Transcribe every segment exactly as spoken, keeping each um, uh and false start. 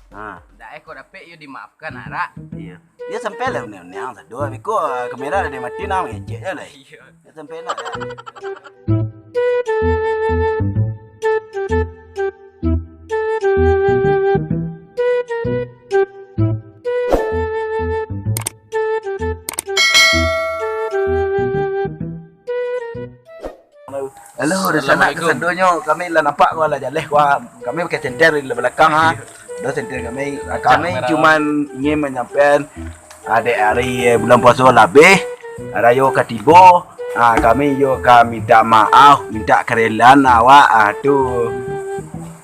Ha. Ndak eh, kok dapek yo dimaafkan, arak. Iyo. Yo sampai lah uniang-uniang sado. Biko, ah, kamera lah dia mati, nah, mangecek je lah. Iyo. Yo sampai lah. Halo, dunsanak kasadonyo, kami lah nampak ko lah jaleh ko, kami pakai senter di balakang ha. Ado senter kami, kami cuman ingin manyampaikan, ah, dek ari, eh, bulan puaso lah abih, rayo ka tibo, ah, kami yo ka mintak maaf, mintak karelaan awak, ah, tu.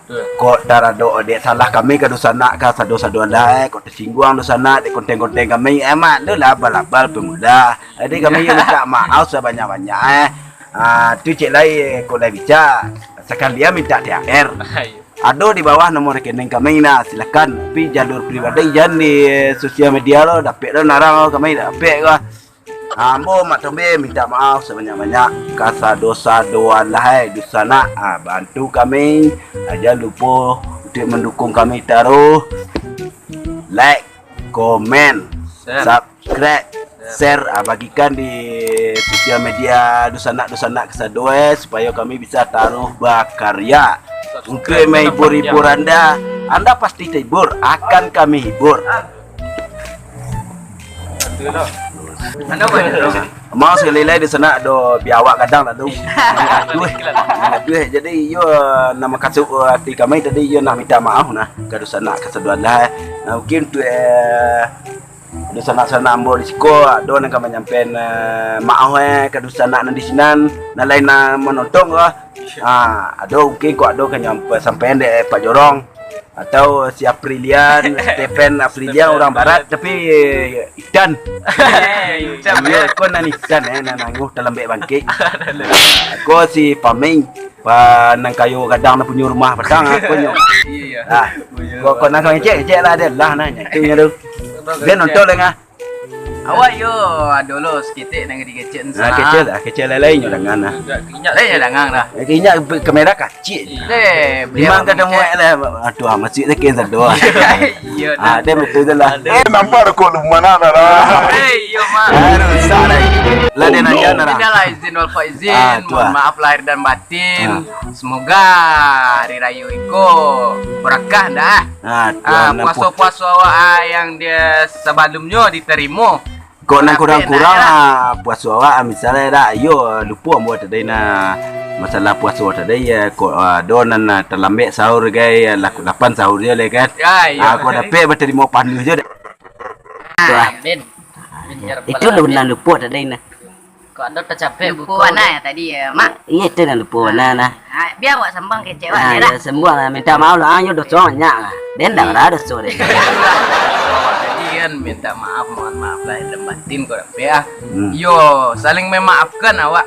Kok taradok dek salah kami ka dunsanak kasado-sado lah, eh. Kok tasingguang dunsanak dek konten-konten kami, eh, maklum lah abal-abal pemula. Jadi kami yo mintak maaf sabanyak-banyak, eh. Ah, tu cek lai, kok lai bisa, sakalian mintak T H R. Ado di bawah nomor rekening kami nah, silakan. Tapi jalur pribadi jan di sosial media lo, dapek lo narang lo, kami dapek ko. Ah, ambo Mak Tombe mintak maaf sabanyak-banyak kasado-sado lah, eh, dunsanak. Ah, bantu kami, ah, jan lupo untuk mandukung kami taruh. Like, komen, subscribe, share, ah, bagikan di sosial media dunsanak-dunsanak kasado, eh, supayo kami bisa taruh bakarya. Untuk menghibur-hibur anda, anda pasti terhibur, akan kami hibur. Mau sakali lai dunsanak do biawak gadang lah tu. Aduh, aduh, jadi iyo nak makasuik ati kami tadi, iyo nak mintak maaf nah ka dunsanak kasado lah. Nah, mungkin tu, eh, dunsanak-sanak ambo di siko, ado nan ka manyampaikan, eh, maaf, eh, ka dunsanak nan di sinan, nan lain nan manonton ko. Ah, ado mungkin kok ado ka nyampa-, sampaian dek Pak Jorong atau si Aprilian, Stephen Aprilian, urang barat tapi itan. Iyo, ko nan itan, eh, nan nangguh talambek bangkik. Ko si Paming, pa nan kayo gadang nan punyo rumah padang, ah, ko nyo. Ah, ko, ko nan ka ngecek, ngecek lah, ado lah nah, nyo tu nyo tu. Dia nonton lah ngah. Awak yo ado lo saketek nan digecek. Ah, kecek lah, kecek lai-lai nyo dangan lah. Lai nyo dangan lah. Eh, inyo kamera kacik. Deh, memang kadang muek lah. Aduh, ah, masih sekian sado. Iyo. Ah, dia betul tu lah. Eh, nampak rokok lu mana dah lah. Eh, iyo, Mak. Aduh, salah. Lah dia nanya dah lah. Minal aizin wal faizin. Ah, tu mohon lah. Maaf lahir dan batin. Ah. Semoga hari rayo iko barakah dah. Ah, tu lah, puaso-puaso awak, ah, yang dia sabalumnyo diterimo. Kok nan kurang-kurang, ah, puaso awak, ah, misalnya dah, iyo, lupo ambo tadi nah, masalah puaso tadi, ya, kok, ah, ado nan, ah, talambek sahur, gai, ya, lah, lapan sahur je lah, kan? Ya, iyo. Ah, kok dapek batarimo panuah je dah. Ah, Ben. Itu lu nan lupo tadi nah. Kok ando tacapek. Lupo buku wana ya tadi ya, Mak? Iyo, itu nan lupo wana nah. Ah, bia awak sambang kecek awak, ah, ya dah. Iyo, sambang lah, minta maaf lah, ah, iyo doso banyak lah. Den dak lah doso deh. Jadi kan minta maaf, mohon maaf lahir dan batin kok dapek ah. Hmm. Yo, saling memaafkan awak.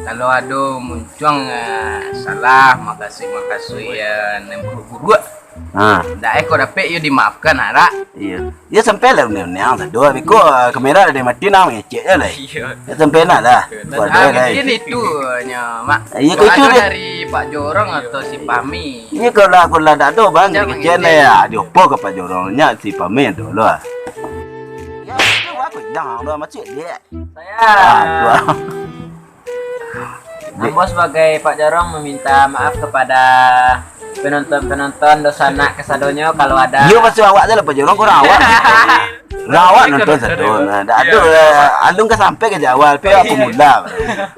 Kalau ado muncuang, eh, salah, makasuik-makasuik, ya, nan buruak-buruak. Ha. Ndak eh, kok dapek yo dimaafkan, arak. Iyo. Yo sampai lah uniang-uniang sado, biko, ah, kamera lah dia mati nah, mangecek je lah. Iyo. Yo sampai nah lah. Kok ado lah. Mungkin itu nyo, Mak. Iyo, kok itu ado dia dari Pak Jorong atau si Pami. Iyo, kalau lah, kalau lah dak ado, Bang, kecek lah ya. Diopo ka Pak Jorong, nyo si Pami ado lah. Yo, itu aku jangan lah, masih dia. Saya. Ah, tu. Ambo sabagai Pak Jorong maminta maaf kepada penonton-penonton dosanak kasadonyo kalau ada. Iyo, maksud awak tu lah, Pak Jorong, kurang awak. Kurang awak nonton sado. Nah, dak ado lah. Alun ka sampai ka awal, pi awak pemula.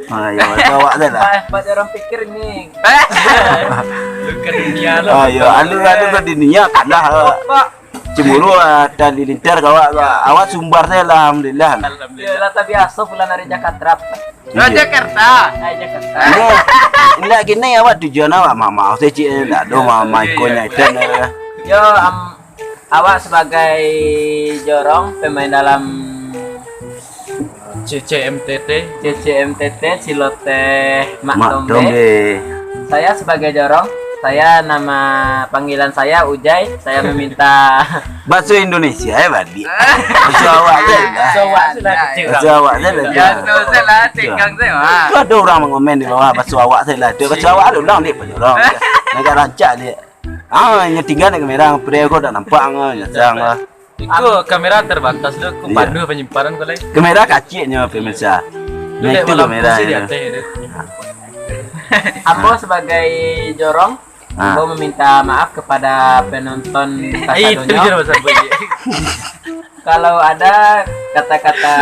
Ha, iyo, maksud awak tu lah. Pak, Pak Jorong pikir ni. Lu ka dunia lo. Ah, iyo, alun, alun ka dunia, kalah. Cemburu, ah, tali lintar ka awak, awak sumbar sajo lah, alhamdulillah. Alhamdulillah. Lah tabiaso pulang dari Jakarta. Dari Jakarta. Dari Jakarta. Indak, indak kini awak tujuan awak, mama, saya cik, indak ado mama ikonyo itu. Yo, am, awak sebagai Jorong, pemain dalam C C M T T. C C M T T, Ciloteh Mak Mak Tombe. Tombe. Saya sebagai Jorong, saya nama panggilan saya Ujai. Saya meminta bahasa Indonesia, eh, balik. Bahasa awak je lah. Bahasa awak je lah. Bahasa awak je lah. Ya, tu je lah, tikang je, Mak. Tu ada orang mengomen di bawah, bahasa awak je lah. Tu bahasa awak ada ulang, dia pun Jorong. Agak rancak dia. Ah, nyo tingga nak kamera, pre ko dak nampak nyo, nyasang lah. Iko kamera terbatas tu, ko Iya. panuah panyimpanan ko lai. Kamera kaciknyo, pemirsa. Tu Nah, dek itu malam kamera pusi di itu. ateh tu. Ambo sebagai jorong, Ah. ambo meminta maaf kepada penonton Ah, itu kasadonyo. je masa buat je. Kalau ada kata-kata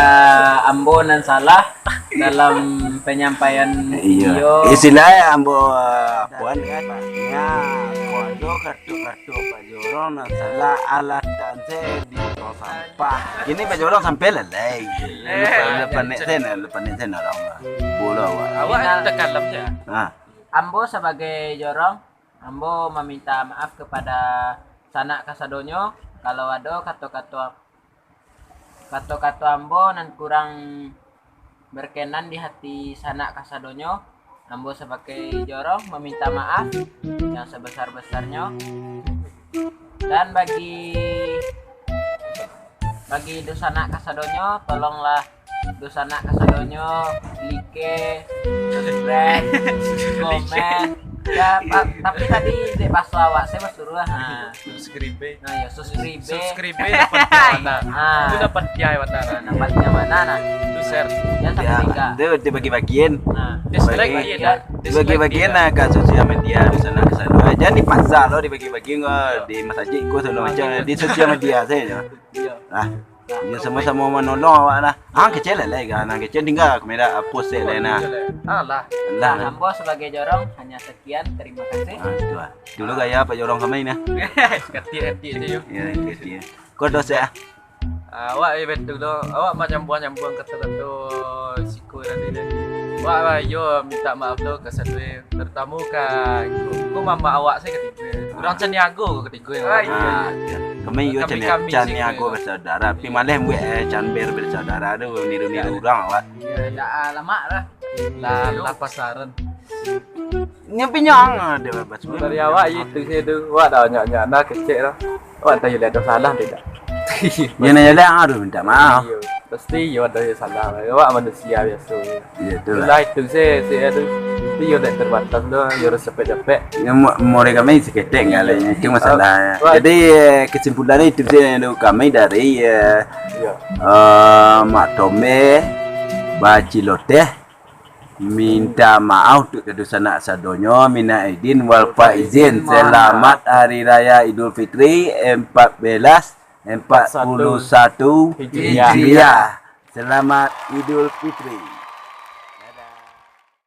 ambo nan salah dalam penyampaian Iya. video. Istilah ambo, uh, puan kan. Ya, kalau ada kata-kata Pak Jorong nan salah, alah tanse di tong sampah. Kini Pak Jorong sampai lalai. Eh, Lupa, lupa nek sen, lupa nek sen orang lah. Bola awak. Awak Minal- takalam je. Ha. Ambo sebagai jorong, ambo meminta maaf kepada sanak kasadonyo kalau ado kato-kato kato-kato ambo nan kurang berkenan di hati sanak kasadonyo. Ambo sebagai jorong meminta maaf yang sebesar-besarnyo. Dan bagi bagi dunsanak kasadonyo, tolonglah dunsanak kasadonyo like, subscribe, komen. Ya, pa- tapi tadi dek baso awak, saya basuruah. Ha. Subscribe. Nah, ya, subscribe. Subscribe lah pantiang, nah. Ah. Itu lah pantiang, nah. Nah, pantiang mana, nah? Itu share. Ya, Ya, sampai tiga. itu dibagi-bagian. Nah. Dislike Bagi- dia, dah. Dislike Dibagi-bagian dia. lah ka sosial media di sana, ke sana. Jangan dipasar loh, dibagi-bagi kau di masjid, kau segala macam. Di sosial media saja. Iya. Ah, dia sama-sama menolong awak lah. Ah, kecil lah, lah, kan. Kecil tinggal kamera, ah, post lah, nah. Alah. Lah. Ambo sebagai jorong hanya sekian, terima kasih. Ah, itu lah. Dulu gaya apa jorong kami ni? Ketik-ketik je, yo. Ya, ketik. Kau dosa, ah? Ah, awak, eh, betul tu. Awak manyambuang-nyambuang kato-kato siko tadi tu. Awak, ah, yo minta maaf tu ka sadue, terutama ka iko. Ko mamak awak saya katigo. Urang Caniago ko katigo. Ah, iya. Ah, kami yo Kami, Cania-, kami Caniago siko. Bersaudara. Tapi malah buat, eh, Canber bersaudara tu niru-niru urang awak. Ya, dak, ah, lamak lah. Lah, lah pasaran. Nyo pinyang ada bas. Dari awak itu saya tu. Awak dah nyak-nyak dah kecek lah. Awak tak lihat dah salah tidak? Dia nanya dah, aduh, minta maaf. Iya, pasti yo ada yang salah. Awak manusia biasa. Iya, itulah. Itulah itu saya, saya tu. Itu yo dak terbatas doh, yo resepek-repek. Yang mu-, murid kami seketek ngalainya, itu masalah. Wah. Jadi, eh, kesimpulannya itu saja dulu kami dari, eh, Iya. eh, Mak Tombe, Baciloteh, minta maaf untuk kadusanak sadonyo, minal aidin wal faizin. Selamat Hari Raya Idul Fitri empat belas empat puluh satu Hijriah. Hijriah. Selamat Idul Fitri.